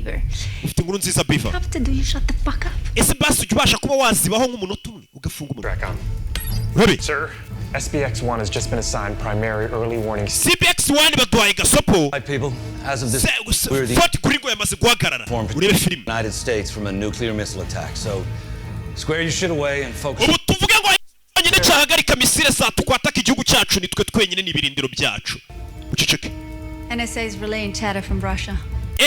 Beaver. Ufite inkuru nziza, Beaver. Captain, do you shut the fuck up? Ese basi ujya ubasha kuba wazibaho nk'umunota umwe ugafunga umunwa? Track on. Urabe. Sir, SBX-1 has just been assigned primary early warning. CBX 1 baduhaye gasopo. Right, people. As of this, we're the Fort Greene yamaze guhagarara. Urebe filime. United States from a nuclear missile attack. So, square your shit away and focus. Ubu tuvuge ngo twenyine cyahagarika misile zatukwataka igihugu cyacu, nitwe twenyine n'ibirindiro byacu. Uceceke. NSA is relaying chatter from Russia.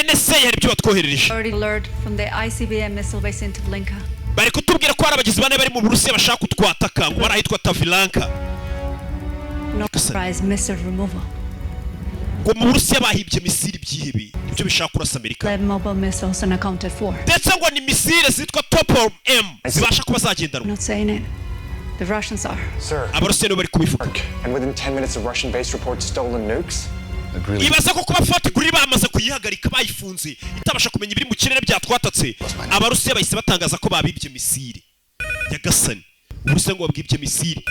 NSA hari ibyo batwoherereje. Already alert from the ICBM missile base in Tavlinka. Bari kutubwira ko hari abagizi ba nabi bari mu Burusiya bashaka kutwataka, ngo bari ahitwa Tavilanka. No surprise missile removal. Ngo mu Burusiya bahibye misile, ibyihebe nibyo bishaka kurasa Amerika. Led mobile missiles unaccounted for. Ndetse ngo ni misile zitwa Topol M zibasha kuba zagendanwa. Not saying it. The Russians are. Sir, Abarusiya nibo bari kubivuga. and within 10 minutes of Russian base reports stolen nukes? Ibaze ko kuba Fort Greene bamaze kuyihagarika, bayifunze, itabasha kumenya ibiri mu kirere byatwatatse, Abarusiya bahise batangaza ko babibye misile. Nyagasani, Uburusiya ngo babwibye misile.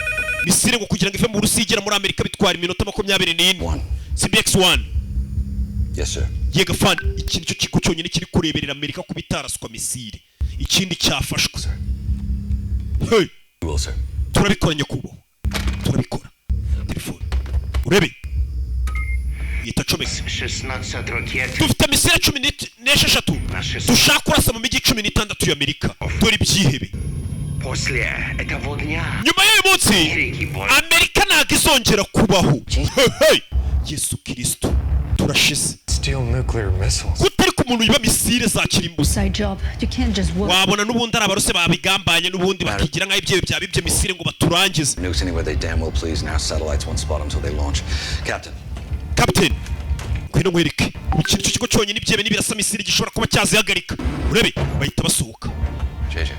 Misile ngo kugira ngo ive mu Burusiya igera muri Amerika bitwara iminota 24. CBX 1. Yes, sir. Yego afande. Iki nicyo kigo cyonyine kiri kureberera Amerika kuba itaraswa misile, ikindi cyafashwe. Hey! You will, sir. Turabikora nyakubahwa, turabikora. Telefone urebe yita acomeka. 16 ракет. Dufite misile 16 dushaka kurasa mu mijyi 16 y'Amerika. Dore ibyihebe. После этого дня Nyuma y'uyu munsi Amerika ntabwo izongera kubaho. Hey, hey! Yesu Kirisito, turashize. Steal nuclear missiles. Kutari ku muntu wiba misile za kirimbuzi. Side job. You can't just work. Wabona n'ubundi ari abaruse babigambanye, n'ubundi bakigira nk'aho ibyo byabibye misile ngo baturangize. Nukes anywhere they damn well please. Now satellites won't spot them till they launch. Captain. Captain, ngwino nkwereke. Iki nicyo kigo cyonyine ibyebe n'ibirasa misile gishobora kuba cyazihagarika. Urebe bahita basohoka. JJ.